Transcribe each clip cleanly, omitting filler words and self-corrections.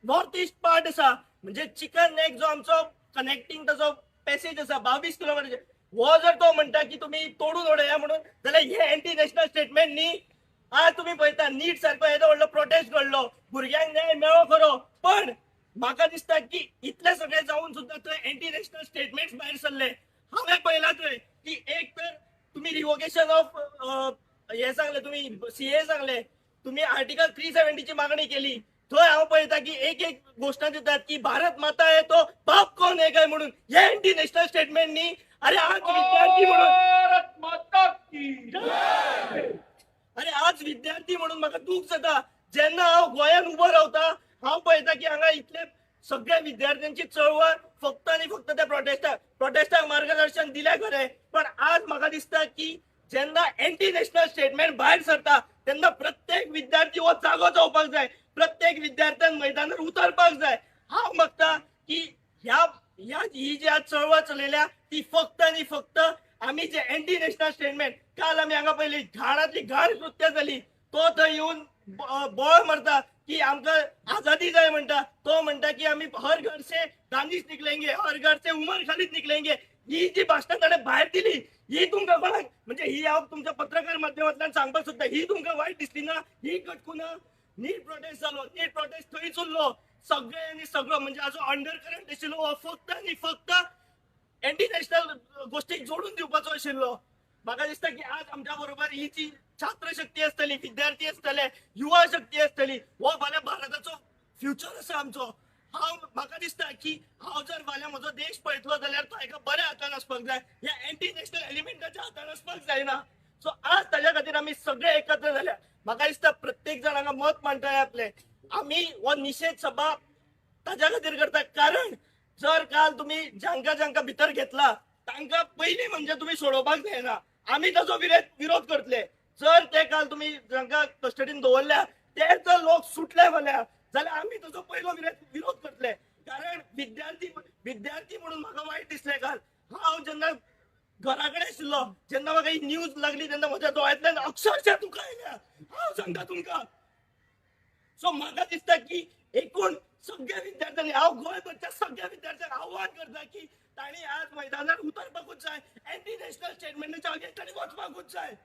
North इस्ट part आसा, म्हणजे chicken neck जो आमचो कनेक्टिंग ताजो पॅसेज आसा 22 किलोमिटर, हो जर तो म्हणटा की तुमी तोडून उडया म्हणून, जाल्यार हे एंटी नॅशनल स्टेटमेंट न्ही. आज तुमी पळयता नीट सारको येदो व्हडलो प्रोटेस्ट घडलो, भुरग्यांक न्याय मेळ्ळो खरो, पण म्हाका दिसता की इतले सगळे जावन सुद्दां थंय एंटी नॅशनल स्टेटमेंट्स भायर सरले. हांवें पळयलां थंय की एक तर तुमी रिवोकेशन ऑफ हे सांगले, तुमी सीए सांगले, तुमी आर्टिकल 370ची मागणी केली. थंय हांव पळयता की एक एक घोशणा दितात की भारत माता है तो बाप कोण है काय म्हणून, हे एंटी नॅशनल स्टेटमेंट न्ही. अरे आज विद्यार्थी म्हणून, अरे आज विद्यार्थी म्हणून म्हाका दूख जाता जेन्ना हांव गोंयान उबो रावता, हांव पळयता की हांगा इतले सगळ्या विद्यार्थ्यांची चळवळ फक्त आनी फक्त त्या प्रोटेस्टाक मार्गदर्शन दिलें खरें, पण आज म्हाका दिसता की जेन्ना एंटी नॅशनल स्टेटमेंट भायर सरता तेन्ना प्रत्येक विद्यार्थी हो जागो जावपाक जाय, प्रत्येक विद्यार्थ्यान मैदानार उतरपाक जाय. हांव मागता की ह्या ही जी आज चळवळ चलयल्या ती फक्त आनी फक्त आमी जे एंटी नॅशनल स्टेटमेंट काल आमी हांगा पळयली, घाणांतली घाण कृत्य जाली, तो थंय येवन बोळ मारता की आमकां आझादी जाय म्हणटा, तो म्हणटा की आमी हर घर से दानिश निकलेंगे, हर घर से उमर खालीद निकलेंगे. ही जी भाशणां ताणें भायर दिली ही तुमकां कोणाक, म्हणजे ही हांव तुमच्या पत्रकार माध्यमांतल्यान सांगपाक सोदता, ही तुमकां वायट दिसली ना, ही घटकूं ना. नीट प्रोटेस्ट जालो, नीट प्रोटेस्ट थंयच उरलो, सगळे आनी सगळो म्हणजे हाजो अंडर करंट आशिल्लो हो फक्त आनी फक्त एंटी नॅशनल गोष्टीक जोडून दिवपाचो आशिल्लो. म्हाका दिसता की आज आमच्या बरोबर ही जी छात्र शक्ती आसतली, विद्यार्थी आसतले, युवा शक्ती आसतली, हो फाल्यां भारताचो फ्युचर आसा आमचो. हांव म्हाका दिसता की हांव जर फाल्यां म्हजो देश पळयतलो जाल्यार तो एका बऱ्या हातान आसपाक जाय, ह्या एंटी नॅशनल एलिमेंटाच्या हातान आसपाक जायना. सो आज ताज्या खातीर आमी सगळे एकत्र जाल्या. म्हाका दिसता प्रत्येक जाण हांगा मत मांडटले आपले. आमी हो निशेध सभा ताज्या खातीर करता, कारण जर काल तुमी जांकां जांकां भितर घेतला तांकां पयलीं म्हणजे तुमी सोडोवपाक जायना, आमी ताजो विरोध करतले. जर ते काल तुमी जांकां कस्टडीन दवरल्या ते जर लोक सुटले फाल्यां जाल्यार आमी ताजो पयलो विरोध करतले. कारण विद्यार्थी म्हणून म्हाका वायट दिसलें काल. हांव जेन्ना घरा कडेन आशिल्लो जेन्ना म्हाका ही न्यूज लागली तेन्ना म्हज्या दोळ्यांतल्यान अक्षरशः दुकां आयल्या, हांव सांगता तुमकां. सो म्हाका दिसता की एकूण सगळ्या विद्यार्थ्यांनी, हांव गोंयभरच्या सगळ्या विद्यार्थ्यांक आव्हान करता की तांणी आज मैदानार उतरपाकूच जाय, एंटी नॅशनल स्टेटमेंटाच्या अगेन्स्ट तांणी वचपाकूच जाय.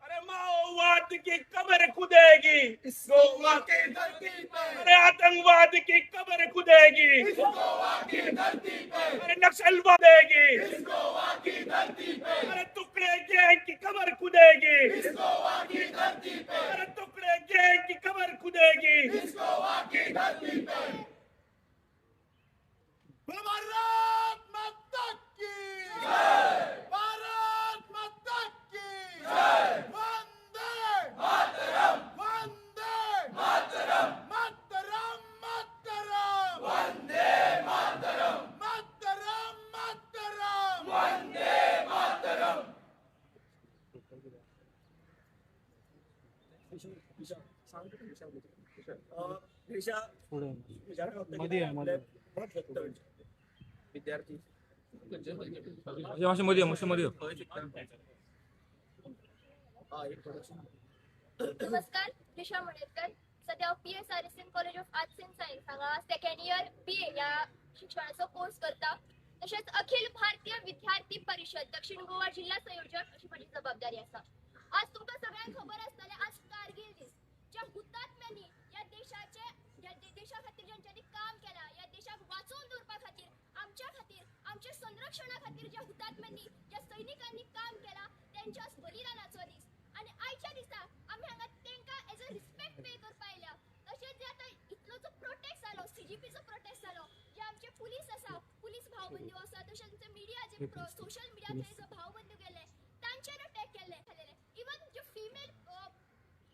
अरे माओवाद की कब्र खुदेगी इस गोवा की धरती पे, अरे आतंकवाद की कब्र खुदेगी इस गोवा की धरती पे, अरे नक्सलवाद देगी इस गोवा की धरती पे, अरे टुकड़े गैंग की कब्र खुदेगी इस गोवा की धरती पे, अरे टुकड़े गैंग की कब्र खुदेगी इस गोवा की धरती पे. भारत माता की जय, भारत माता की जय, वंदे मातरम, वंदे मातरम, मातरम मातरम, वंदे मातरम, मातरम मातरम, वंदे मातरम. विद्यार्थी नमस्कार, दिशा मणेरकर. सध्या हांव P S R S N college of arts and science हांगा सेकंड इयर बी ए ह्या शिक्षणाचो कोर्स करता. तशेंच अखिल भारतीय विद्यार्थी परिशद दक्षिण गोवा जिल्हा संयोजक अशी म्हजी जबाबदारी आसा. आज तुमकां सगळ्यांक खबर आसतलें, आज कारगिल दीस. ज्या हुतात्म्यांनी ह्या देशाचे, ह्या देशा खातीर ज्यांच्यांनी काम केलां, ह्या देशाक वाचोवन दवरपा खातीर, आमच्या खातीर, आमच्या संरक्षणा खातीर ज्या हुतात्म्यांनी, ज्या सैनिकांनी काम केलां तेंच्या बलिदानाचो दीस. आनी आयच्या दिसा आमी हांगा तेंकां एज अ रिस्पेक्ट पे करपा आयल्या. तशेंच जे आतां इतलो जो प्रोटेस्ट जालो, सीजीपीचो प्रोटेस्ट जालो, जे आमचे पुलीस आसा, पुलीस भावबंधू आसा, तशेंच आमचे मिडिया, जे सोशल मिडिया थंय जो भावबंधू गेले तांचेर अटॅक केल्ले. इवन जे फिमेल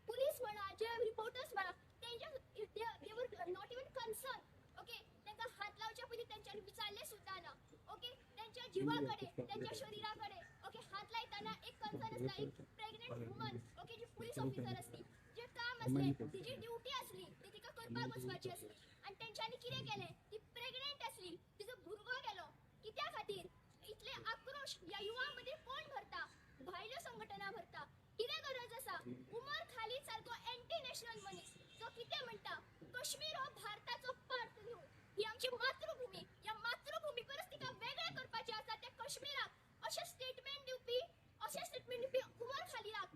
पुलीस म्हणा, जे रिपोर्टर्स म्हणा, तेंच्या they were not even concern. Okay, तांकां हात लावच्या पयलीं तेंच्यांनी विचारलें सुद्दां ना. ओके, तेंच्या जिवा कडेन, तेंच्या शरिरा कडेन ओके हात लायतना एक कन्सर्न आसता. एक प्रेग्नंट वुमन ओके जी पुलीस ऑफिसर आसली, जे काम आसलें, तिजी ड्युटी आसली, ती तिका करपाक वचपाची आसली, आनी तेंच्यांनी कितें केलें, ती प्रेग्नंट आसली, तिजो भुरगो गेलो. कित्या खातीर इतले आक्रोश ह्या युवा मदीं कोण भरता? भायल्यो संघटना भरता. कितें गरज आसा? उमर खालीद सारको एंटी नॅशनल मनीस जो कितें म्हणटा, काश्मीर हो भारताचो पार्ट, आमची मातृभूमी, ह्या मातृभूमी परस तिका वेगळें करपाचें आसा त्या कश्मीराक, अशें स्टेटमेंट दिवपी, अशें स्टेटमेंट दिवपी उमर खालिदाक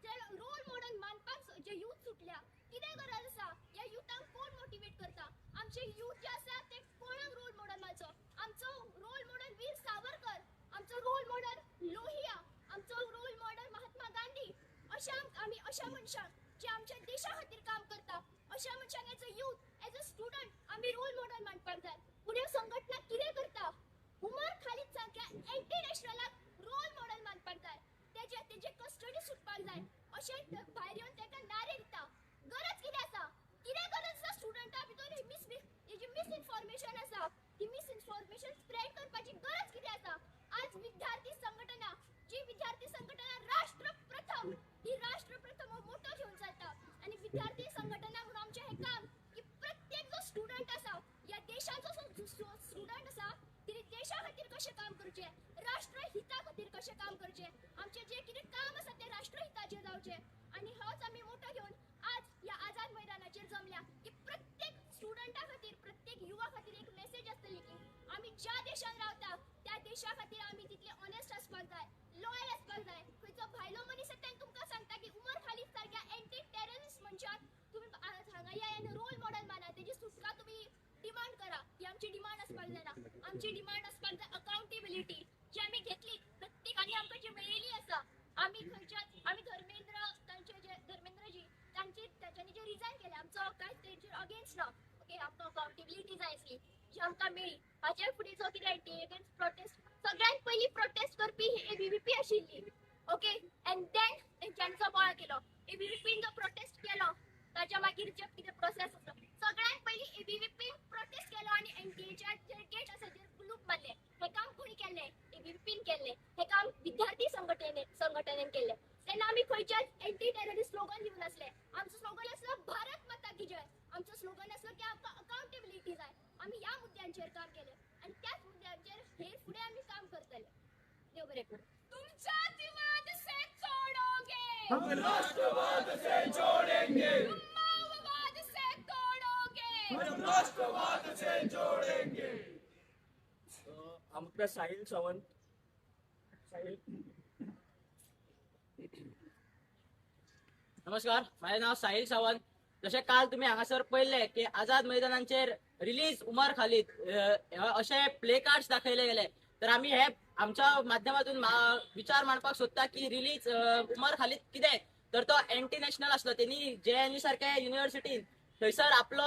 जे रोल मॉडल मानपाक जे यूथ सुटल्या, कितें गरज आसा? ह्या युथांक कोण मोटिवेट करता? आमचे यूथ जे आसा ते कोणाक रोल मॉडल मानचो? आमचो रोल मॉडल वीर सावरकर, आमचो रोल मॉडल लोहिया, आमचो रोल मॉडल महात्मा गांधी, अशा आमी अशा मनशांक जे आमच्या देशा खातीर काम करता, अशा मनशांक as a youth, as a student आमी रोल मॉडल मानपाक जाय. पूण ह्यो संघटना कितें करता? उमर खालीद सारक्या एंटी नॅशनलाक रोल मॉडल मानपाक जाय, तेजे तेजे कस्टडी सुटपाक जाय अशें भायर येवन ताका नारे दिता. गरज कितें आसा? कितें गरज आसा स्टुडंटा भितर ही जी मिसइन्फॉर्मेशन आसा ती मिसइन्फॉर्मेशन स्प्रेड करपाची गरज कितें आसा? आज विद्यार्थी संघटना, जी विद्यार्थी संघटना राष्ट्र प्रथम, ही राष्ट्र प्रथम हो मोटो घेवन चलता आनी विद्यार्थी संघटना म्हणून आमचें हें काम की प्रत्येक जो स्टुडंट आसा, ह्या देशाचो जो स्टुडंट आसा, तिणे देशा खातीर कशें काम करचें, राष्ट्रहिता खातीर कशें काम करचें, आमचें जें कितें काम आसा तें राष्ट्रहिताचेर जावचें. आनी होच आमी मोटो घेवन आज ह्या आझाद मैदानाचेर जमल्या की प्रत्येक स्टुडंटा खातीर, प्रत्येक युवा खातीर एक मेसेज आसतली की आमी ज्या देशान रावता त्या देशा खातीर आमी तितले ऑनेस्ट आसपाक जाय, लॉयल आसपाक जाय. खंयचो भायलो मनीस येता आनी तुमकां सांगता की उमर खालीद सारक्या एंटी टेररिस्ट मनशाक तुमी हांगा या आनी रोल मॉडल माना, तेजी सुटका तुमी डिमांड करा, ही आमची डिमांड आसपाक जायना. आमची डिमांड आसपाक जाय अकाउंटेबिलिटी, जी आमी घेतली प्रत्येकानी आमकां जी मेळिल्ली आसा. आमी खंयच्याच आमी धर्मेंद्र तांचे जे धर्मेंद्रजी तांचे तांच्यांनी जे रिजायन केलें, आमचो कांयच तेंचेर अगेन्स्ट ना. ओके, आमकां अकाउंटेबिलिटी जाय आसली जी आमकां मेळ्ळी. हाचे फुडें जो कितें एनटीए अगेन्स्ट प्रोटेस्ट, सगळ्यांत पयलीं प्रोटेस्ट करपी ही एबीवीपी आशिल्ली. ओके, एंड then तेंच्यांनी जो बोवाळ केलो, एबीवीपीन जो प्रोटेस्ट केलो, ताच्या मागीर जे कितें प्रोसेस आसलो, सगळ्यांत पयलीं एबीवीपीन प्रोटेस्ट केलो आनी एनटीएच्या जे गेट आसा तेजेर कुलूप मारलें. हें काम कोणी केल्लें? एबीवीपीन केल्लें. हें काम विद्यार्थी संघटनेन केल्लें. तेन्ना आमी खंयच्याच एंटी टेररिस्ट स्लोगन दिवन नासले. आमचो स्लोगन आसलो भारत माता की जय. आमचो स्लोगन आसलो की आमकां अकाउंटेबिलिटी जाय. आमी ह्या मुद्द्यांचेर काम केलें आनी त्याच मुद्द्यांचेर हे फुडें आमी काम करतले. देव बरें करूं. तुम जातिवाद से तोड़ोगे, हम राष्ट्रवाद से जोड़ेंगे, तुम माओवाद से तोड़ोगे, हम राष्ट्रवाद से जोड़ेंगे. आमकां साहिल सावंत, साहिल. नमस्कार, माझे नाव साहिल सावंत. जशें काल तुमी हांगासर पळयल्लें की आझाद मैदानाचेर रिलीज उमर खालीद अशे प्ले कार्ड्स दाखयले गेले, तर आमी हे आमच्या माध्यमातून विचार मांडपाक सोदता की रिलीज उमर खालीद कितें, तर तो एंटी नॅशनल आसलो. तेणी जेएनयू सारक्या युनिव्हर्सिटीन थंयसर आपलो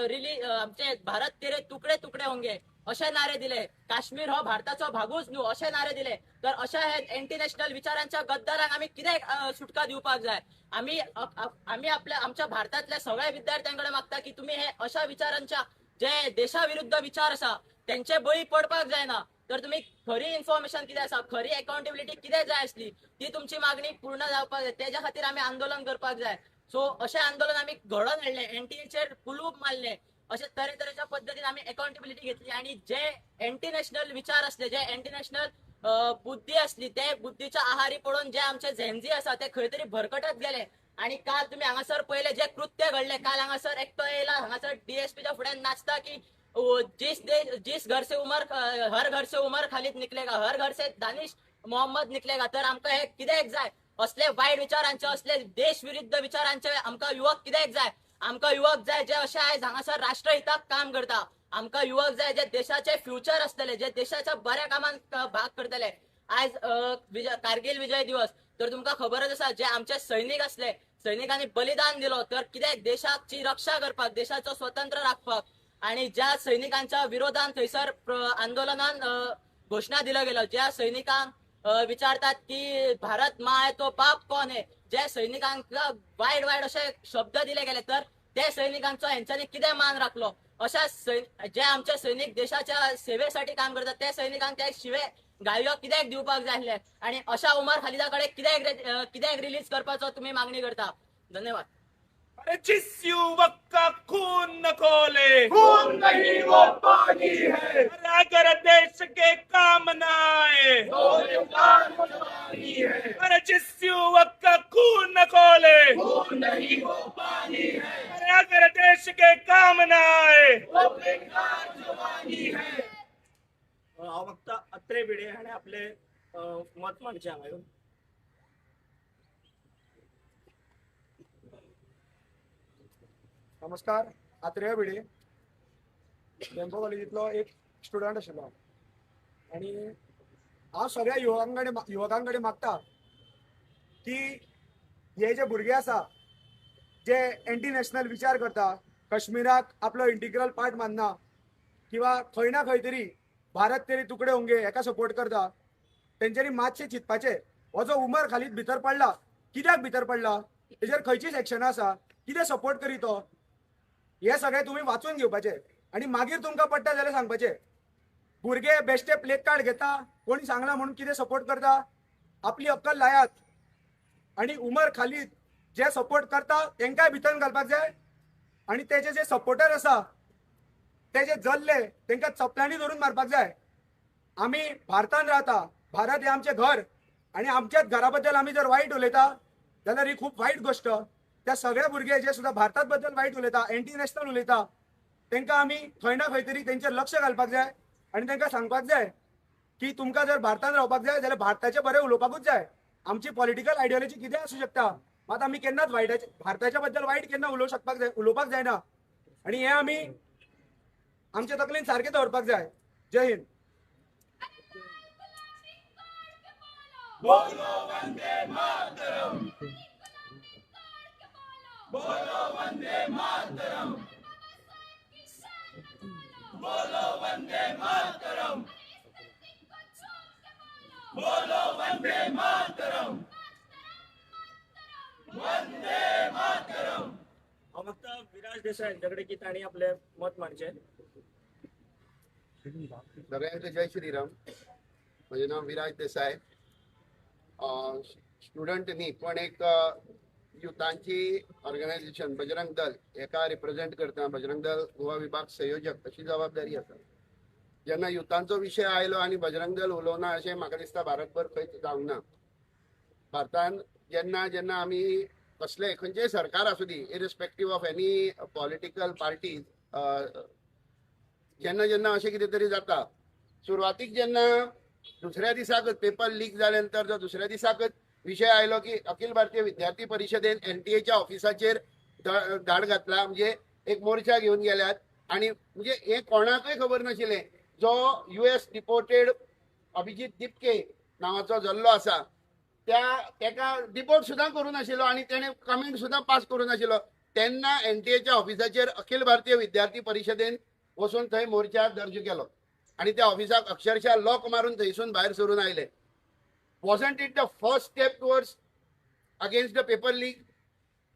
रिलीज आमचे भारत तेरे तुकडे तुकडे होंगे अशे नारे दिले, काश्मीर हो भारताचो भागूच न्हू अशे नारे दिले. तर अशा हे एंटी नॅशनल विचारांच्या गद्दारांक आमी कितें सुटका दिवपाक जाय. आमी आमी आपल्या आमच्या भारतांतल्या सगळ्या विद्यार्थ्यांकडे मागता की तुमी हे अशा विचारांच्या जे देशा विरुद्ध विचार आसा तेंचे बळी पडपाक जायना. तर तुमी खरी इन्फॉर्मेशन कितें आसा, खरी अकाउंटेबिलिटी कितें जाय आसली ती तुमची मागणी पूर्ण जावपाक जाय. तेज्या खातीर आमी आंदोलन करपाक जाय. सो अशें आंदोलन आमी घडोवन हाडलें, एनटीएचेर कुलूप मारलें, अशे तरेतरेच्या पद्दतीन आमी अकाउंटेबिलिटी घेतली. आनी जे एंटी नॅशनल विचार आसले, जे एंटी नॅशनल बुद्धी आसली, ते बुद्धीच्या आहारी पडून जे आमचे झेंझी आसा ते खंय तरी भरकटत गेले. आनी काल तुमी हांगासर पळयलें जे कृत्य घडलें, काल हांगासर एकटो येयला हांगासर डीएसपीच्या फुड्यान नाचता की जिस देश जिस घर से उमर, हर घर से उमर खालीद निकलेगा, हर घर से दानिश मोहम्मद निकलेगा. तर आमकां हे कित्याक जाय? असले वायट विचारांचे, असले देश विरुद्ध विचारांचे आमकां युवक कित्याक जाय? आमकां युवक जाय जे अशे आयज हांगासर राष्ट्रहिताक काम करता. आमकां युवक जाय जे देशाचे फ्युचर आसतले, जे देशाच्या बऱ्या कामांत भाग करतले. आयज कारगिल विजय दिवस, तर तुमकां खबरच आसा जे आमचे सैनीक आसले, सैनिकांनी बलिदान दिलो तर कित्याक? देशाची रक्षा करपाक, देशाचो स्वतंत्र राखपाक. आणि ज्या सैनिकांच्या विरोधान थंयसर आंदोलनान घोशणा दिलो गेलो, ज्या सैनिकांक विचारतात की भारत माँ है तो बाप कोण है, ज्या सैनिकांक वायट वायट अशे शब्द दिले गेले, तर ते सैनिकांचो हेंच्यांनी कितें मान राखलो? अशा जे आमचे सैनिक देशाच्या सेवेसाठी काम करतात ते सैनिकांक ते शिवे गाळयो कित्याक दिवपाक जाय आसले? आणि अशा उमर खालिदा कडेन कित्याक रिलीज करपाचो तुमी मागणी करता? धन्यवाद. अरे जिस युवक का खून न खोले, खून नहीं वो पानी है। अरे अगर देश के काम न आए तो बेकार जवानी है। अरे जिस युवक का खून न खोले, खून नहीं वो पानी है। अरे अगर देश के काम न आए तो बेकार जवानी है। हांव मागता अत्रे भिडे हाणें आपले मत मांडचें हांगा येवन. नमस्कार, आत्रेय भिडे, डेम्पो कॉलेजींतलो एक स्टुडंट आशिल्लो आनी हांव सगळ्या युवकां कडेन मागता की हे जे भुरगे आसा जे एंटी नॅशनल विचार करता, कश्मीराक आपलो इंटिग्रल पार्ट मानना किंवा खंय ना खंय तरी भारत तेरे तुकडे होंगे हेका सपोर्ट करता, तेंच्यांनी मातशें चिंतपाचें हो जो उमर खालीद भितर पडला कित्याक भितर पडला, तेजेर खंयची सेक्शनां आसा, कितें सपोर्ट करीत तो, हे सगळें तुमी वाचून घेवपाचें आनी मागीर तुमकां पडटा जाल्यार सांगपाचें. भुरगे बेश्टे प्ले कार्ड घेता, कोणी सांगला म्हणून कितें सपोर्ट करता, आपली अक्कल लायात आनी उमर खालीद जे सपोर्ट करता तेंकांय भितर घालपाक जाय आनी तेजे जे सपोर्टर आसा ते जे जल्ले तेंकां चपलांनी धरून मारपाक जाय. आमी भारतान रावता, भारत हें आमचें घर आनी आमच्याच घरा बद्दल आमी जर वायट उलयता जाल्यार ही खूब वायट गोश्ट. त्या सगळ्या भुरगे जे सुद्दां भारतात बद्दल वायट उलयता, एंटी नॅशनल उलयता, तेंकां आमी खंय ना खंय तरी तेंचेर लक्ष घालपाक जाय आनी तेंकां सांगपाक जाय की तुमकां जर भारतान रावपाक जाय जाल्यार भारताचें बरें उलोवपाकूच जाय. आमची पॉलिटिकल आयडियोलॉजी कितें आसूं शकता, मात आमी केन्नाच वायटाचे भारताच्या बद्दल वायट केन्ना उलोवंक शकपाक जाय, उलोवपाक जायना आनी हें आमी आमच्या तकलेन सारकें दवरपाक जाय. जय हिंद. बोलो वंदे मातरम, बोलो वंदे मातरम, बोलो वंदे मातरम, बोलो वंदे मातरम, वंदे मातरम. हांव मागता विराज देसाय हांचे कडेन की तांणी आपलें मत मांडचें. सगळ्यांक जय श्रीराम. म्हजें नांव विराज देसाय. स्टुडंट न्ही पण एक युथांची ऑर्गनायझेशन बजरंग दल हेका रिप्रेझेंट करता. बजरंग दल गोवा विभाग संयोजक अशी जबाबदारी आसा. जेन्ना युथांचो विशय आयलो आनी बजरंग दल उलोवना अशें म्हाका दिसता भारतभर खंयच जावंक ना. भारतान जेन्ना जेन्ना आमी कसलें खंयचेंय सरकार आसूं दी, irrespective of any political parties, जेन्ना जेन्ना अशें कितें तरी जाता, सुरवातीक जेन्ना दुसऱ्या दिसाकच पेपर लीक जाले नंतर जो दुसऱ्या दिसाकच विशय आयलो की अखिल भारतीय विद्यार्थी परिशदेन एनटीएच्या ऑफिसाचेर धाड घातला, म्हणजे एक मोर्चा घेवन गेल्यात आनी म्हणजे हें कोणाकय खबर नाशिल्लें. जो US deported Abhijit Dipke नांवाचो जल्लो आसा त्या तेका डिपोर्ट सुद्दां करूं नाशिल्लो आनी तेणें कमेंट सुद्दां पास करूं नाशिल्लो. तेन्ना एनटीएच्या ऑफिसाचेर अखिल भारतीय विद्यार्थी परिशदेन वचून थंय मोर्चा दर्ज केलो आनी त्या ऑफिसाक अक्षरशः लॉक मारून थंयसून भायर सरून आयले. Wasn't it the first step towards against the paper leak?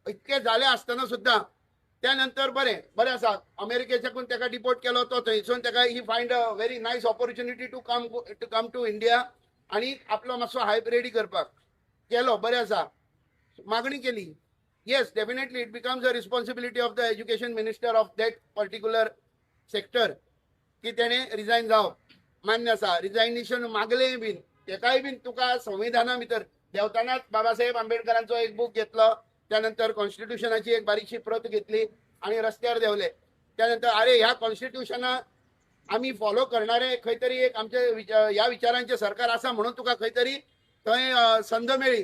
इतकें जालें आसतना सुद्दां त्या नंतर बरें बरें आसा, अमेरिकेच्याकून तेका डिपोर्ट केलो, तो थंयसून तेका he find a very nice opportunity to come to India आनी आपलो मातसो हायप रेडी करपाक केलो. बरें आसा, मागणी केली. Yes, definitely it becomes a responsibility of the education minister of that particular sector की तेणें रिजायन जावप. मान्य आसा, रिजायनेशन मागलें बीन तेकाय बीन तुका संविधाना भितर देंवतानाच बाबासाहेब आंबेडकरांचो एक बूक घेतलो, त्यानंतर कॉन्स्टिट्युशनाची एक बारीकशी प्रत घेतली आनी रस्त्यार देंवले. त्यानंतर अरे ह्या कॉन्स्टिट्युशना आमी फॉलो करणारे खंय तरी एक आमचे ह्या विचारांचे सरकार आसा म्हणून तुका खंय तरी थंय संद मेळ्ळी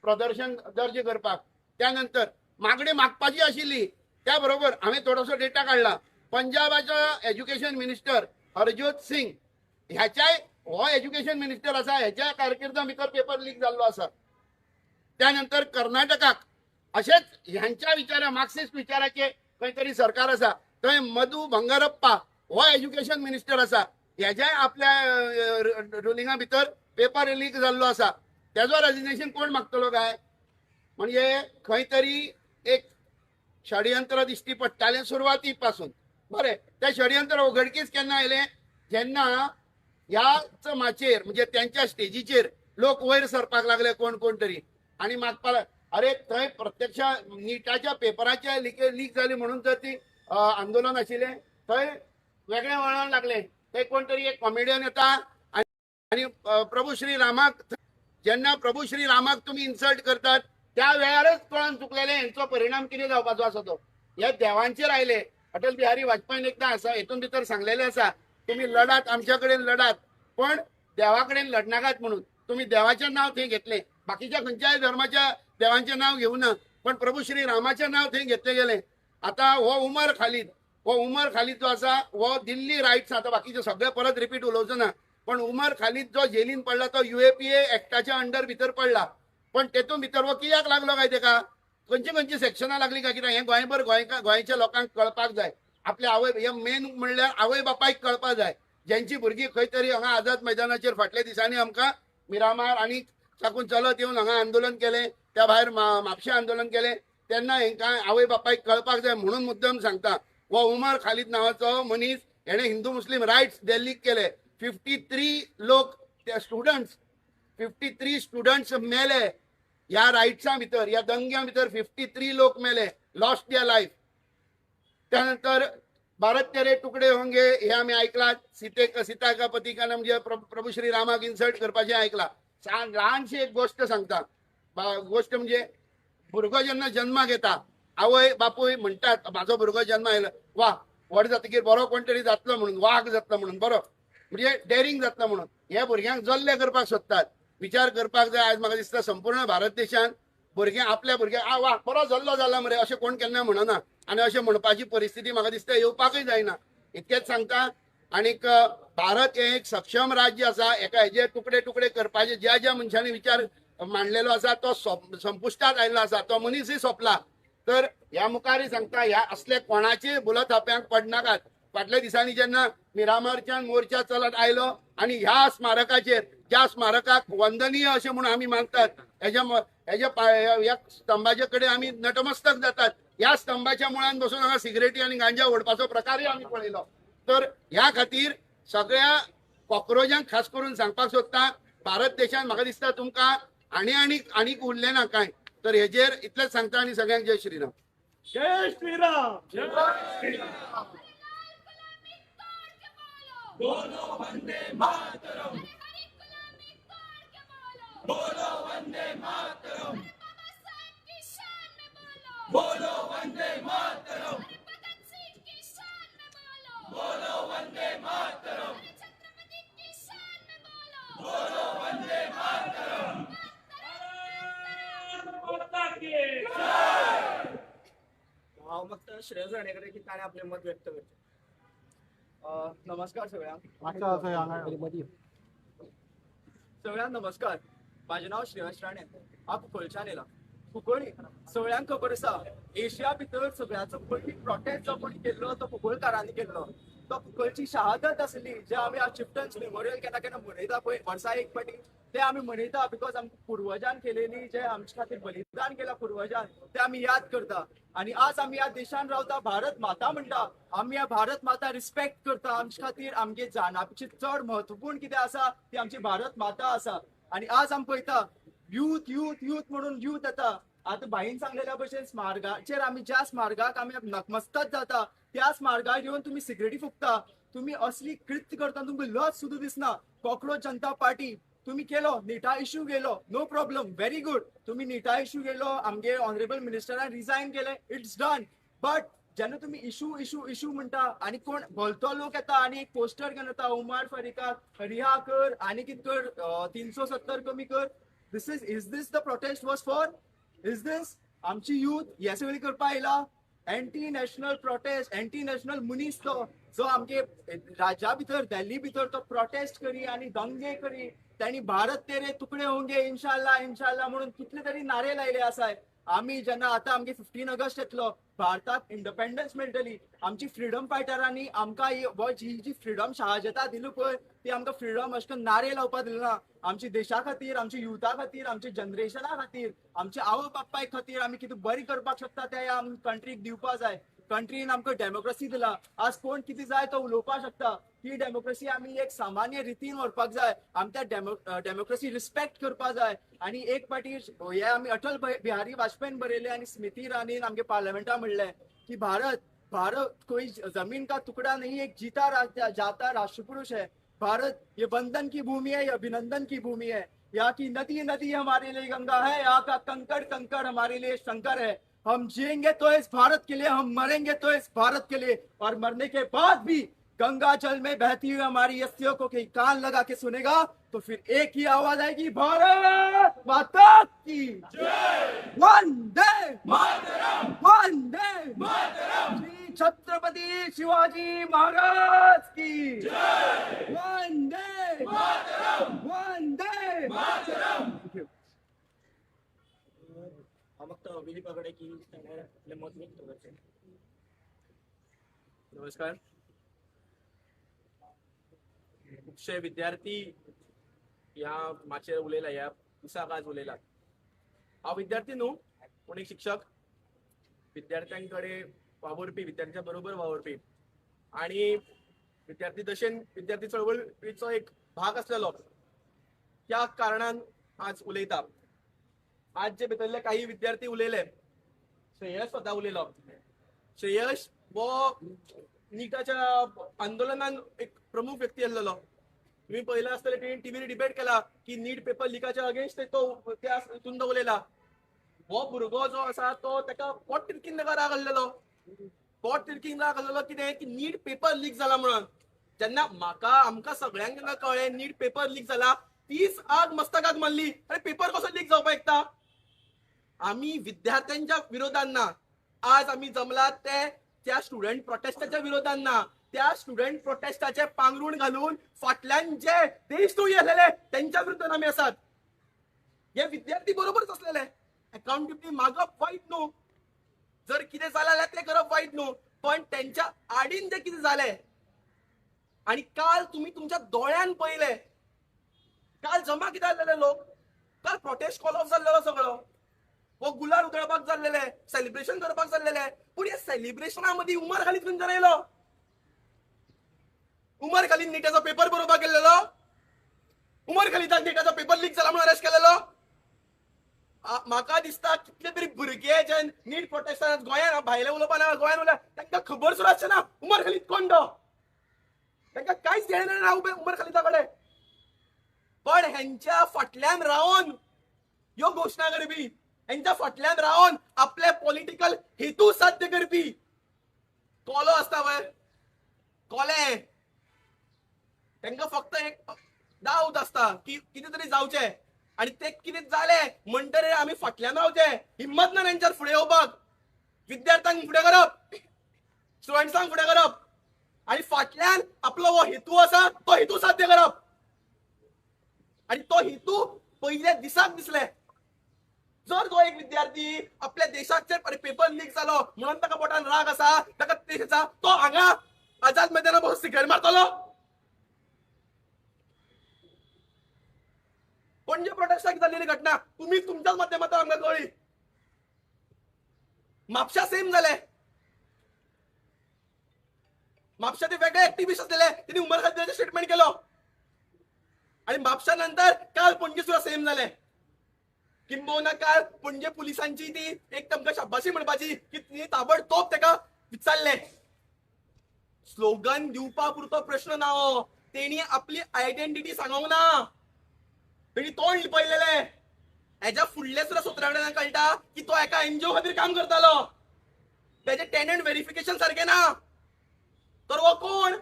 प्रदर्शन दर्ज करपाक. त्यानंतर मागणी मागपाची आशिल्ली, त्या बरोबर हांवें थोडोसो डेटा काडला. पंजाबाचो एज्युकेशन मिनिस्टर हरजोत सिंग ह्याच्याय हो एज्युकेशन मिनिस्टर आसा, ह्याच्या कारकिर्दा भितर पेपर लीक जाल्लो आसा. त्यानंतर कर्नाटकाक अशेंच ह्यांच्या विचारा मार्क्सिस्ट विचाराचे खंय तरी सरकार आसा, थंय मधु बंगारप्पा हो एज्युकेशन मिनिस्टर आसा, ह्याच्याय आपल्या रुलिंगा भितर पेपर लीक जाल्लो आसा. तेजो रेजिग्नेशन कोण मागतलो काय? म्हणजे खंय तरी एक षडयंत्र दिश्टी पडटालें सुरवाती पासून. बरें, तें षडयंत्र उघडकीस केन्ना आयलें? जेन्ना ह्याच माचयेर म्हणजे त्यांच्या स्टेजीचेर लोक वयर सरपाक लागले कोण कोण तरी आनी मागपाक. अरे थंय प्रत्यक्ष निटाच्या पेपराचे लीक जाली म्हणून जर ती आंदोलन आशिल्लें, थंय वेगळें वळण लागलें. थंय कोण तरी एक कॉमेडियन येता आनी प्रभू श्री रामाक, जेन्ना प्रभू श्री रामाक तुमी इन्सल्ट करतात त्या वेळारच कळोन चुकलेले हेंचो परिणाम कितें जावपाचो आसा तो ह्या देवांचेर आयले. अटल बिहारी वाजपेयीन एकदां आसा हेतून भितर सांगलेलें आसा, तुमी लढात, आमच्या कडेन लढात, पण देवा कडेन लढनाकात म्हणून. तुमी देवाचें नांव थंय घेतलें, बाकीच्या खंयच्याय धर्माच्या देवांचें नांव घेवना, पण प्रभू श्री रामाचें नांव थंय घेतलें गेलें. आतां हो उमर खालीद, हो उमर खालीद जो आसा हो दिल्ली रायट्स, आतां बाकीचे सगळे परत रिपीट उलोवचो ना, पण उमर खालीद जो जेलीन पडला तो UAPA एक्टाच्या अंडर भितर पडला. पण तेतून भितर हो कित्याक लागलो काय, तेका खंयची खंयची सेक्शनां लागली काय कित्याक, हें गोंयभर गोंयच्या लोकांक कळपाक जाय. आपल्या आवय, हे मेन म्हणल्यार आवय बापायक कळपाक जाय, ज्यांची भुरगीं खंय तरी हांगा आझाद मैदानाचेर फाटल्या दिसांनी आमकां मिरामार आनी साकून चलत येवन हांगा आंदोलन केलें, त्या भायर म्हापशें आंदोलन केलें, तेन्ना हेंकां आवय बापायक कळपाक जाय म्हणून मुद्दम सांगता. हो उमर खालीद नांवाचो मनीस हेणें हिंदू मुस्लीम रायट्स दिल्लीक केले. 53 लोक, ते स्टुडंट्स, 53 स्टुडंट्स मेले ह्या रायट्सां भितर, ह्या दंग्यां भितर 53 लोक मेले, लॉस्ट their life. त्यानंतर भारत तेरे तुकडे होंगे हे आमी आयकलां, सीते सीता का पती का म्हणजे प्रभू श्री रामाक इन्सल्ट करपाचें आयकलां. ल्हानशी एक गोश्ट सांगता, गोश्ट म्हणजे भुरगो जेन्ना जन्माक येता आवय बापूय म्हणटात म्हाजो भुरगो जन्मा आयलो, वा व्हड जातकीर बरो कोण तरी जातलो म्हणून, वाग जातलो म्हणून, बरो म्हणजे डेरिंग जातलो म्हणून, हे भुरग्यांक जल्ले करपाक सोदतात. विचार करपाक जाय. आज म्हाका दिसता संपूर्ण भारत देशान भुरगें आपल्या भुरग्यांक आ वा बरो जल्लो जाला मरे अशें कोण केन्ना म्हणना, आनी अशें म्हणपाची परिस्थिती म्हाका दिसता येवपाकय जायना. इतकेंच सांगता. आनीक भारत हें एक सक्षम राज्य आसा, एका हेजे तुकडे तुकडे करपाचे ज्या ज्या मनशांनी विचार मांडलेलो आसा तो संपुश्टात आयिल्लो आसा, तो मनीसय सोंपला. तर ह्या मुखारय सांगता, ह्या असले कोणाचे बुलथाप्यांक पडनाकात. फाटल्या दिसांनी जेन्ना मिरामारच्यान मोर्चा चलत आयलो आनी ह्या स्मारकाचेर, ज्या स्मारकाक वंदनीय अशें म्हणून आमी मानतात, हेज्या ह्या स्तंभाचे कडेन आमी नटमस्तक जातात, ह्या स्तंभाच्या मुळान बसून हांगा सिगरेटी आनी गांजा ओडपाचो प्रकारय आमी पळयलो. तर ह्या खातीर सगळ्या कॉक्रोजांक खास करून सांगपाक सोदता, भारत देशान म्हाका दिसता तुमकां आनी आनीक आनीक उरलें ना कांय. तर हेजेर इतलेंच सांगता आनी सगळ्यांक जय श्रीराम. जय श्रीराम. जय श्रीराम. बोलो वंदे मातरम. बोलो वंदे मातरम. बोलो वंदे मातरम. बोलो वंदे मातरम. बोलो वंदे मातरम. हांव मागता श्रेयस राणे की ताणें आपलें मत व्यक्त करचें. नमस्कार सगळ्यांक. सगळ्यांक नमस्कार. म्हाजें नांव श्रेयस राणे, हांव कुंकळच्यान येयला. कुंकळी सगळ्यांक खबर आसा, एशिया भितर सगळ्याचो पयली प्रोटेस्ट जो कोणी केल्लो तो कुंकळकारांनी केल्लो. तो कुंकळची शहादत आसली, जे आमी आज चिफ्टन्स मेमोरियल केन्ना केन्ना मनयता पळय वर्सा एक फावटी, ते आमी मनयता because आमकां पुर्वजान केलेली, जे आमचे खातीर बलिदान केला पुर्वजान, ते आमी याद करता. आनी आज आमी ह्या देशान रावता, भारत माता म्हणटा, आमी ह्या भारत माता रिस्पेक्ट करता. आमचे खातीर आमगे जाणा पेक्षा चड म्हत्वपूर्ण कितें आसा ती आमची भारत माता आसा. आनी आज आमी पळयता यूथ यूथ यूथ म्हणून यूथ येता. आतां भाईन सांगलेल्या भशेन स्मारकाचेर आमी ज्या स्मारकाक आमी नतमस्तक जाता त्या स्मारकार येवन तुमी सिगरेटी फुकता, तुमी असली कृत्य करता, तुमकां लज सुद्दां दिसना. कॉकरोच जनता पार्टी तुमी केलो, निटा इश्यू गेलो, नो प्रॉब्लम, व्हेरी गुड, तुमी निटा इश्यू गेलो, आमगे ऑनरेबल मिनिस्टरान रिजायन केलें, it's done. But जेन्ना तुमी इशू इशू इशू म्हणटा आनी कोण भलतो लोक येता आनी एक पोस्टर घेवन येता उमर फरीकाक रिहा कर आनी कितें कर, 370 कमी कर, this is this the protest was for? Is this आमची यूथ हे सगळी करपा आयला? Anti national protest, anti national मनीस तो जो आमगे राज्या भितर दिल्ली भितर तो प्रोटेस्ट करी आनी दंगे करी, त्यांनी भारत तेरे तुकडे होंगे इन्शाल्लाह इन्शाल्लाह म्हणून कितले तरी नारे लायले आसाय. आमी जेन्ना आतां आमगे 15 ऑगस्ट येतलो, भारताक इंडिपेंडन्स मेळटली, आमची फ्रिडम फायटरांनी आमकां ही जी फ्रिडम शहाजता दिली पळय, ती आमकां फ्रिडम अशें करून नारे लावपा दिली ना. आमच्या देशा खातीर, आमच्या युथा खातीर, आमच्या जनरेशना खातीर, आमच्या आवय बापाय खातीर आमी कितें बरें करपाक शकता तें ह्या कंट्रीक दिवपा जाय. कंट्रीन आमकां डेमोक्रेसी दिला. आज कोण कितें जाय तो उलोवपाक शकता. ही डेमोक्रेसी आमी एक सामान्य रितीन व्हरपाक जाय. आमी त्या डेमोक्रेसी रिस्पेक्ट करपाक जाय. आनी एक पाटी हे आमी अटल बिहारी वाजपेयीन बरयले आनी स्मृती इराणीन आमगे पार्लमेंटान म्हणलें की भारत भारत कोई जमीन का टुकड़ा नहीं, एक जीता जाता राष्ट्रपुरुष है. भारत ये वंदन की भूमि है, ये अभिनंदन की भूमि है. यहाँ की नदी नदी हमारे लिए गंगा है, यहाँ का कंकड़ कंकड़ हमारे लिए शंकर है. हम जिएंगे तो इस भारत के लिए, हम मरेंगे तो इस भारत के लिए, और मरने के बाद भी गंगा जल में बहती हुई हमारी अस्थियों को कहीं कान लगा के सुनेगा तो फिर एक ही आवाज आएगी, भारत माता की जय, वंदे मातरम, वंदे मातरम, श्री छत्रपति शिवाजी महाराज की जय, वंदे मातरम, वंदे मातरम. नमस्कार. खुबशे विद्यार्थी ह्या माचयेर उलयला, ह्या दिसाक आज उलयला. हांव विद्यार्थी न्हू पूण एक शिक्षक, विद्यार्थ्यां कडेन वावुरपी, विद्यार्थ्यां बरोबर वावुरपी आनी विद्यार्थी दशेन विद्यार्थी चळवळीचो एक भाग आसलेलो, त्या कारणान आज उलयता. आज जे भितरले काही विद्यार्थी उलयले, श्रेयस स्वता उलयलो. श्रेयस हो निटाच्या आंदोलनान एक प्रमुख व्यक्ती आसलेलो. तुम्ही पळयला आसतले तेणी टीव्हीर डिबेट केला की नीट पेपर लिकाच्या अगेन्स्ट तो त्या हितून उलयला. हो भुरगो जो आसा तो ताका पोट तिडकीन ताका राग आसलेलो. पोट तिडकीन राग आसलेलो कितें की नीट पेपर लीक जाला म्हणून. जेन्ना म्हाका आमकां सगळ्यांक जेन्ना कळ्ळें नीट पेपर लीक जाला, तीच आग मस्तकाक मारली. अरे पेपर कसो लीक जावपाक शकता? आमी विद्यार्थ्यांच्या विरोधान ना, आज आमी जमलात ते त्या स्टुडंट प्रोटेस्टाच्या विरोधान ना. त्या स्टुडंट प्रोटेस्टाचे पांगरूण घालून फाटल्यान जे देशद्रोही आसलेले तेंच्या विरुद्धान आमी आसात. हे विद्यार्थी बरोबरच आसलेले. अकाउंटेबिलिटी मागप वायट न्हू, जर कितें जालें जाल्यार तें करप वायट न्हू, पण तेंच्या आडीन जें कितें जालें आनी काल तुमी तुमच्या दोळ्यान पळयलें. काल जमा कित्याक जाल्लेले लोक, काल प्रोटेस्ट कॉल ऑफ जाल्लेलो सगळो, हो गुलाल उधळपाक जाल्लेले, सेलिब्रेशन करपाक जाल्लेले. पूण ह्या सेलिब्रेशना मदीं उमर खालीद खंयच्यान आयलो? उमर खालीद निटाचो पेपर बरोवपाक गेल्लेलो? उमर खालीदाक निटाचो पेपर लीक जाला म्हणून अरेस्ट केलेलो? म्हाका दिसता कितले तरी भुरगे जे नीट प्रोटेस्टान गोंयान भायले उलोवपा ना, गोंयान उलय, तांकां खबर सुद्दां आसचें ना उमर खालीद कोण तो. तांकां कांयच घेणें ना उमर खालीदा कडेन. पण हेंच्या फाटल्यान रावन ह्यो घोशणा करपी, हेंच्या फाटल्यान रावन आपले पॉलिटिकल हेतू साध्य करपी कोलो आसता पळय, कोले. तांकां फक्त एक डावट आसता की कितें तरी जावचें आनी तें कितें जालें म्हणटरीर आमी फाटल्यान रावचें. हिम्मत ना तेंच्यार फुडें येवपाक. विद्यार्थ्यांक फुडें करप, स्टुडंट्सांक फुडें करप आनी फाटल्यान आपलो हो हेतू आसा तो हेतू साध्य करप. आनी तो हेतू पयल्या दिसाक दिसले. जर तो एक विद्यार्थी आपल्या देशाचेर पेपर लीक जालो म्हणून ताका पोटान राग आसा, ताका तेज आसा, तो हांगा आझाद मैदाना बसून सिगरेट मारतलो? पणजे प्रोटेस्टाक जाल्लेली घटना तुमी तुमच्याच माध्यमांतल्यान आमकां कळ्ळी. म्हापशा सेम जालें. म्हापशा ते वेगळे एक्टिविस्ट आसलेले, तेणी उमर खालिदाचेर स्टेटमेंट केलो आनी म्हापशा नंतर काल पणजे सुद्दां सेम जालें. किंबहुना काल पणजे पुलिसांची ती एक तांकां शाबाशी म्हणपाची की ती ताबडतोब ताका विचारलें. स्लोगन दिवपा पुरतो प्रश्न ना हो, तेणी आपली आयडेंटिटी सांगोंक ना, तेणी तोंड लिपयलेलें. हेज्या फुडले सुद्दां सुत्रां कडेन कळटा की तो एका एनजीओ खातीर काम करतालो, तेजें टेनंट वेरिफिकेशन सारकें ना. तर हो कोण?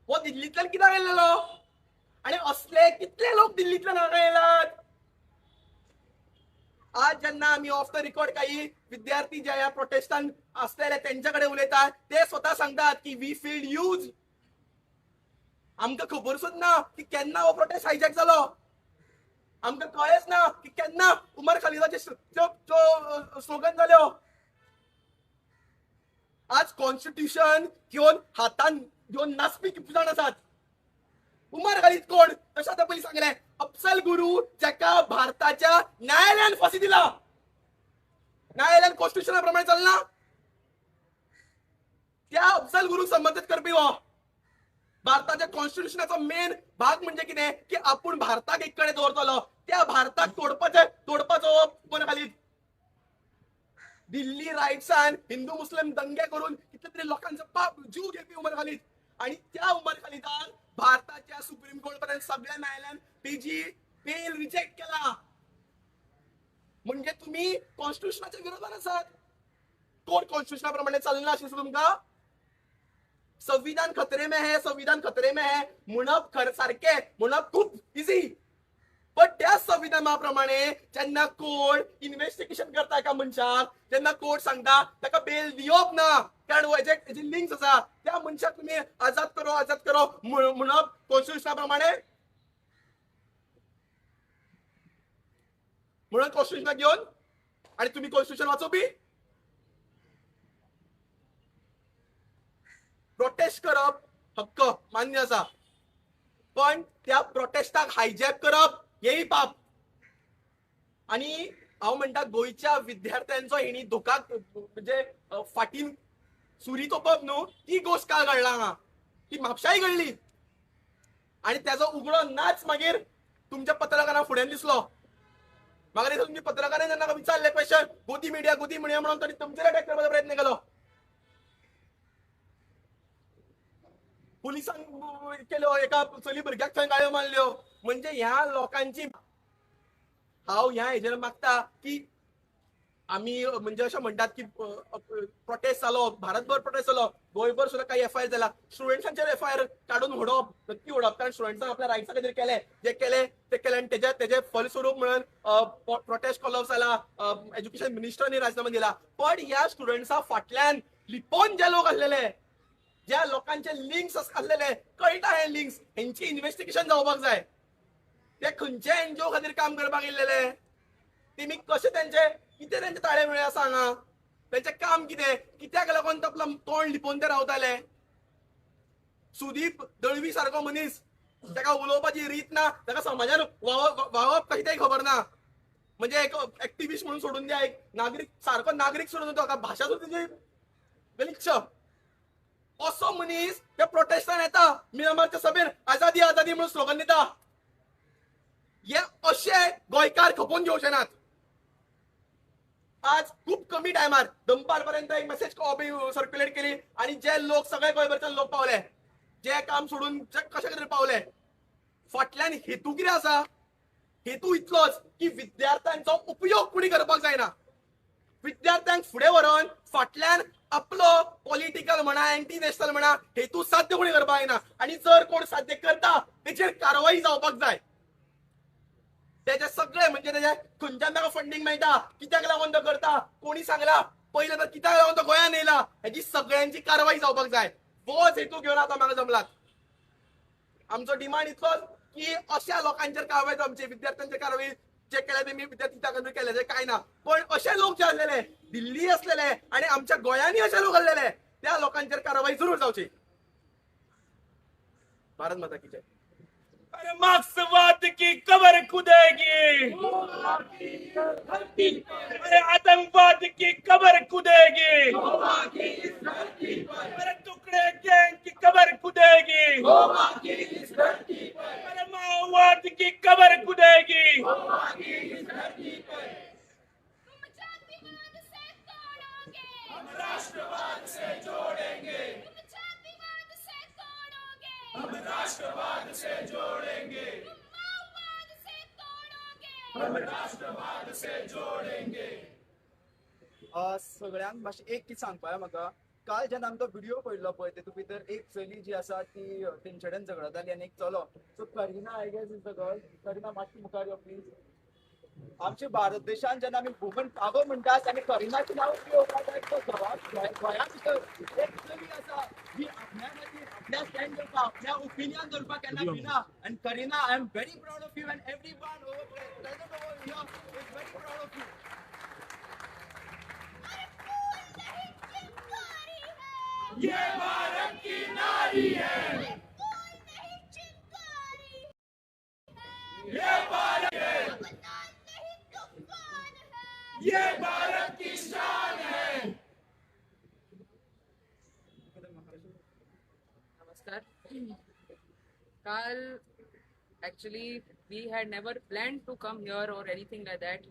हो दिल्लींतल्यान कित्याक आयलेलो? आनी असले कितले लोक दिल्लींतल्यान हांगा येयलात? आज जेन्ना आमी ऑफ the record काही विद्यार्थी जे ह्या प्रोटेस्टान आसलेले तेंच्या कडेन उलयतात, ते स्वता सांगतात की we feel use. आमकां खबर सुद्दां ना की केन्ना हो प्रोटेस्ट हायजॅक जालो, आमकां कळ्ळेंच ना की केन्ना उमर खालिदाचे स्लोगन जाल्यो. आज कॉन्स्टिट्युशन घेवन हातान घेवन नाचपी कितले जाण आसात. उमर खालीद कोण? तशें आतां पयलीं सांगलें, अफसल गुरू जाका भारताच्या न्यायालयान फांसी दिला. न्यायालयान कॉन्स्टिट्युशना प्रमाणे चलना. त्या अफजल गुरूक संबंधित करपी हो. भारताच्या कॉन्स्टिट्युशनाचो मेन भाग म्हणजे कितें की आपूण भारताक एक कडेन दवरतलो, त्या भारताक तोडपाचो उमर खालीद. दिल्ली रायट्सान हिंदू मुस्लिम दंगे करून कितले तरी लोकांचो पाप जीव घेवपी उमर खालीद. आणि त्या उमर खालिदान भारताच्या सुप्रीम कोर्ट पर्यंत सगळ्या न्यायालयान तेजी बेल रिजेक्ट केला. म्हणजे तुम्ही कॉन्स्टिट्युशनाच्या विरोधात आसात. कोण कॉन्स्टिट्युशना प्रमाणे चलना अशें तुमकां? संविधान खतरे में है, संविधान खतरे में है म्हणप खर सारकें म्हणप खूब इजी, पण त्या संविधाना प्रमाणे जेन्ना कोर्ट इन्व्हेस्टिगेशन करता एका मनशाक, जेन्ना कोर्ट सांगता ताका बेल दिवप ना कारण हेजे लिंक्स आसा, त्या मनशाक तुमी आजाद करो आजाद करो म्हणप कॉन्स्टिट्युशना प्रमाणे म्हणून कॉन्स्टिट्युशनाक घेवन आनी तुमी कॉन्स्टिट्युशन वाचोवपी. प्रोटेस्ट करप हक्क मान्य आसा, पण त्या प्रोटेस्टाक हायजॅक करप हेंय पाप. आनी हांव म्हणटा गोंयच्या विद्यार्थ्यांचो हेणी धोका म्हणजे फाटीन सुरी तोपप न्हू, ती गोश्ट काल घडला हांगा, ती म्हापशाय घडली आनी तेजो उगडो नाच मागीर तुमच्या पत्रकारां फुड्यान दिसलो. म्हाका दिसता तुमच्या पत्रकारांनी जेन्ना विचारलें क्वेश्चन गोदी मिडिया गोदी मिडिया म्हणून तांणी तुमचेर अटॅक करपाचो प्रयत्न केलो. पुलिसांक केल्यो, एका चली भुरग्याक थंय गाळयो मारल्यो. म्हणजे ह्या लोकांची हांव ह्या हेजेर मागता की आमी म्हणजे अशें म्हणटात की प्रोटेस्ट जालो, भारतभर प्रोटेस्ट जालो, गोंयभर सुद्दां काही एफ I R जाला, स्टुडंट्सांचेर एफ I R काडून उडोवप नक्की उडोवप, कारण स्टुडंट्सान आपल्या रायट्सा खातीर केलें, जे केलें ते केलें आनी तेजें फलस्वरूप म्हणून प्रोटेस्ट कॉलअप जाला, एज्युकेशन मिनिस्टरांनी राजीनामा दिला. पण ह्या स्टुडंट्सा फाटल्यान लिपोवन जे लोक आसलेले, ज्या लोकांचे लिंक्स आसलेले, कळटा हे लिंक्स, हेंची इन्व्हेस्टिगेशन जावपाक जाय. ते खंयच्या एनजीओ खातीर काम करपाक येयल्लेले, तेमी कशें तेंचे कितें तेंचे ताळे मेळ्ळे आसा हांगा, तेंचें काम कितें, कित्याक लागून आपलो तोंड लिपोवन ते रावताले. सुदीप दळवी सारको मनीस, ताका उलोवपाची रीत ना, ताका समाजान वावप कशें तें खबर ना. म्हणजे एक एक्टिविस्ट म्हणून सोडून द्या, एक नागरीक सारको नागरीक सोडून ताका भाशा सुद्दां तेजी गलिच्छ. असो मनीस त्या प्रोटेस्टान येता मिरामारच्या सभेन आजादी आजादी म्हणून स्लोगन दिता. हे अशे गोंयकार खपोवन घेवचे नात. आज खूप कमी टायमार दनपार पर्यंत एक मेसेज सर्क्युलेट केली आनी जे लोक सगळे गोंयभरच्यान लोक पावले, जे काम सोडून जे कशे तरी पावले. फाटल्यान हेतू कितें आसा? हेतू इतलोच की विद्यार्थ्यांचो उपयोग कोणी करपाक जायना. विद्यार्थ्यांक फुडें व्हरोन फाटल्यान आपलो पॉलिटिकल म्हणा, एंटी नॅशनल म्हणा, हेतू साध्य कोणी करपाक जायना. आनी जर कोण साध्य करता तेचेर कारवाई जावपाक जाय. तेजे सगळे म्हणजे तेजे खंयच्यान ताका फंडींग मेळटा, कित्याक लागून तो करता, कोणी सांगला पयलें तर कित्याक लागून तो गोंयांत येयला, हेजी सगळ्यांची कारवाई जावपाक जाय. होच हेतू घेवन आतां म्हाका जमलात. आमचो डिमांड इतलोच की अशा लोकांचेर कारवाई, आमचे विद्यार्थ्यांचेर कारवाई जे केल्या तेमी विद्यार्थी खातीर केले जे कांय ना, पण अशे लोक जे आसलेले दिल्ली आसलेले आनी आमच्या गोंयांनी अशे लोक आसलेले, त्या लोकांचेर कारवाई जरूर जावची. भारत माता की जय. अरे मार्क्सवाद की कबर खुदेगी, अरे आतंकवाद की कबर खुदेगी, अरे टुकड़े गैंग की कबर खुदेगी, अरे माओवाद की कबर खुदेगी. तुम जातिवाद से तोड़ोगे, हम राष्ट्रवाद से जोड़ेंगे, तुम जातिवाद से तोड़ोगे, हम राष्ट्रवाद से जोड़ेंगे, तुम माओवाद से तोड़ोगे, हम राष्ट्रवाद से जोड़ेंगे. सगळ्यांक मातशें एक कितें सांगपाक म्हाका, काल जेन्ना आमी तो व्हिडियो पळयल्लो पळय तेतूंत भितर एक चली जी आसा ती तेंचे कडेन झगडताली आनी एक चलो. So Kareena I guess is the girl. Kareena मातशी मुखार यो प्लीज. आमच्या भारत देशान जेन्ना आमी वुमन पावर म्हणटात आनी करिनाचें नांव गोंया भितर एक चली आसा जी आपल्या खातीर आपल्या स्टँड करपाक, आपल्या ओपिनियन दवरपाक केन्ना भिना. आनी Kareena, I am very proud of you and everyone over present over here is very proud of you. अरे फूल नहीं चिंगारी है, ये भारत की नारी है, अरे फूल नहीं चिंगारी है, ये भारत है, अवदान नहीं तूफान है, ये भारत की शान है. नमस्कार. काल actually we had never plan to come here or anything like that.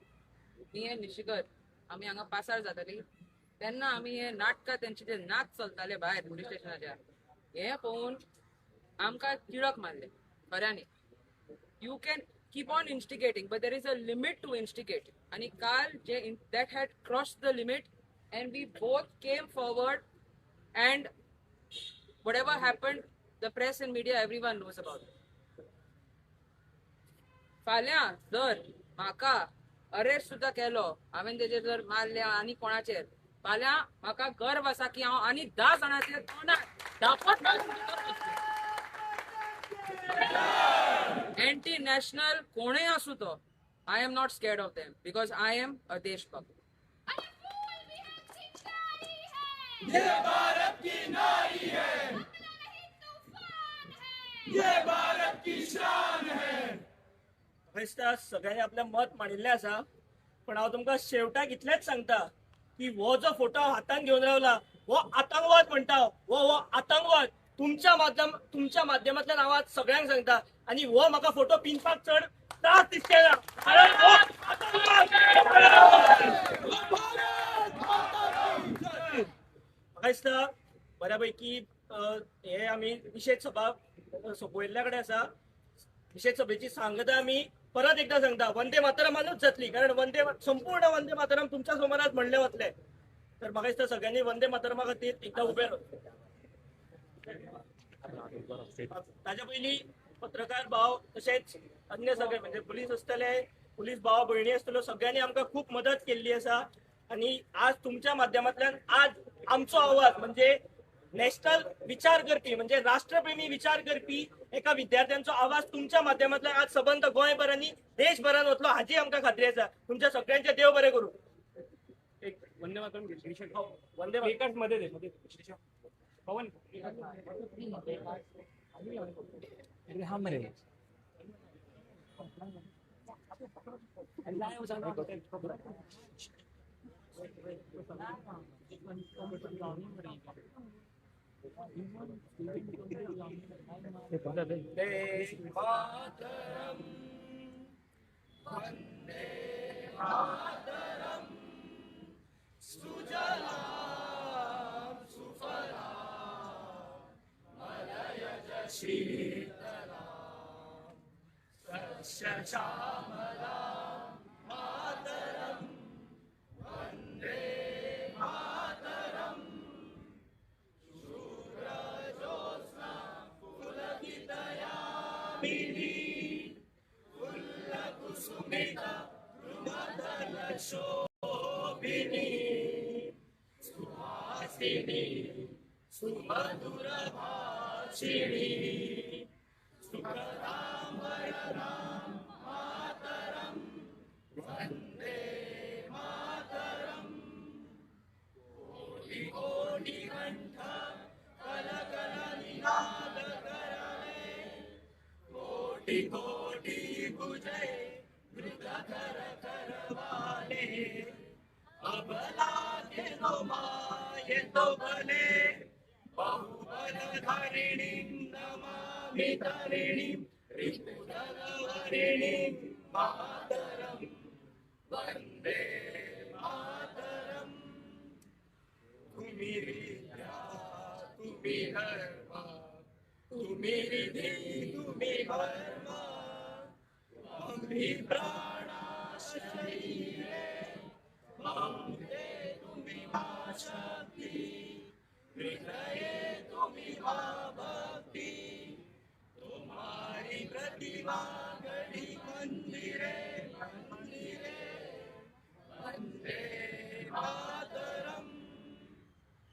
Me and Nishikar आमी हांगा पासार जाताली तेन्ना आमी हे नाटकां तेंचे जे नाच चलताले भायर पुलीस स्टेशनाच्या हे पळोवन आमकां तिडक मारले खऱ्यांनी. You can keep on instigating but there is a limit to instigate. आनी काल जे that had cross the limit and we both came forward and whatever happened, the press and media, everyone knows about it. फाल्यां जर म्हाका arrest सुद्दां केलो हांवें तेजेर जर मारल्या आनी कोणाचेर, फाल्यां म्हाका गर्व आसा की हांव आनी 10 जाणांचेर तोंडार धापट. एंटी नॅशनल कोणूय आसूं तो, I am not scared of them because I am a देशभक्त. अरे फूल भी है चिंगारी है, ये भारत की नारी है, हमला नहीं तूफान है, ये भारत की शान है. म्हाका दिसता सगळ्यांनी आपलें मत मांडिल्लें आसा, पण हांव तुमकां शेवटाक इतलेंच सांगता की हो जो फोटो हांव हातान घेवन रावला हो आतंकवाद म्हणटा, हो हो आतंकवाद तुमच्या माध्यमांतल्यान हांव आज सगळ्यांक सांगता. आनी हो म्हाका फोटो पिनपाक चड त्रास दिसचे ना, कारण हो आतंकवाद. म्हाका दिसता बऱ्या पैकी हे आमी निशेध सभा सोंपयल्ल्या कडेन आसा. निशेध सभेची सांगता आमी परत एकदा सांगता, वंदे मातरमानूच जातली, कारण वंदे संपूर्ण वंदे मातरम तुमच्या समोरात म्हणले वतले. तर म्हाका दिसता सगळ्यांनी वंदे मातरमा खातीर एकदा उबे राव. ताच्या पयलीं पत्रकार भाव तशेंच अन्य सगळे म्हणजे पुलीस आसतले, पुलीस भाव भयणी आसतल्यो, सगळ्यांनी आमकां खूब मदत केल्ली आसा. आनी आज तुमच्या माध्यमांतल्यान आज आमचो आवाज म्हणजे नॅशनल विचार करपी म्हणजे राष्ट्रप्रेमी विचार करपी एका विद्यार्थ्यांचो आवाज तुमच्या माध्यमांतल्यान आज सबंद गोंयभर आनी देशभरान वतलो हाची आमकां खात्री आसा. तुमच्या सगळ्यांचे देव बरें करूं. एक वंदे मातरम वंदे मातरम मध्ये पवन वंदे मातरम, वंदे मातरम, सुजलां सुफलां मलयज शीतलां सस्यश्यामलां मातरम, वंदे मातरम. शुभ्रज्योत्स्ना पुलकितयामिनी फुल्लकुसुमित द्रुमदलशोभिनी सुहासिनी सुमधुरभाषिणी सुखदां वरदां मातरम, वंदे मातरम. कोटि कोटि कंठ कलकल निनाद करले, कोटि कोटि भुजै द्रुत कर करवाले, अबला के माये तो बले, बहुबल धारिणीं नमामि तरिणीं रिपुदलवरिणीं मातरम, वंदे मातरम. तुम्ही विद्या तुम्ही धर्म तुम्ही रिधी तुम्ही मर्म, तुम्ही प्राणाशरीरे ममते तुम्ही मा शक्ती, हृदये तुम्ही मा भक्ती, तुम्हारी प्रतिमा गडी मंदिरे मंदिरे, वंदे मातरम.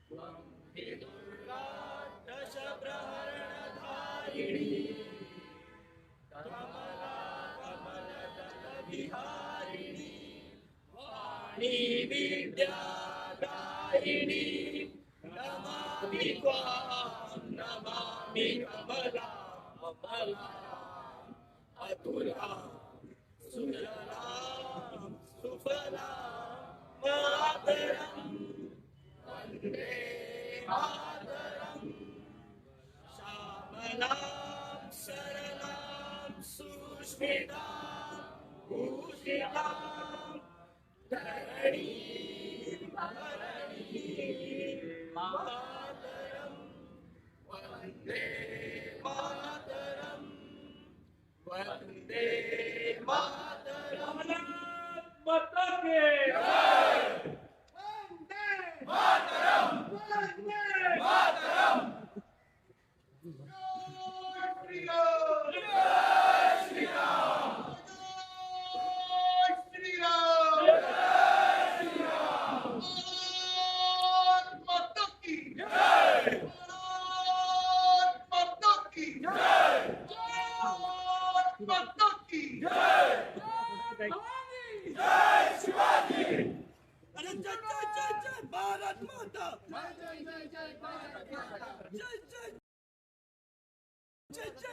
त्वं हि दुर्गा दश प्रहरणधारिणी, कमला कमलदल विहारिणी, वाणी विद्या दायिनी, नमामि त्वां नमामि कमलां कमलां अतुलां सुजलां सुफलां मातरम, वंदे मातरम. सुस्मिता भूषितां धरणीं धरणीं मातरं वंदे मातरं वंदे मातरं। माता के वंदे मातरम वंदे मातरम। जय श्री राम जय श्री राम जय श्री राम। भारत माता की जय, भारत माता की जय, भारत माता की जय, जय शिवाजी। अरे जय जय जय जय भारत माता, जय जय जय जय भारत माता, जय जय जय जय।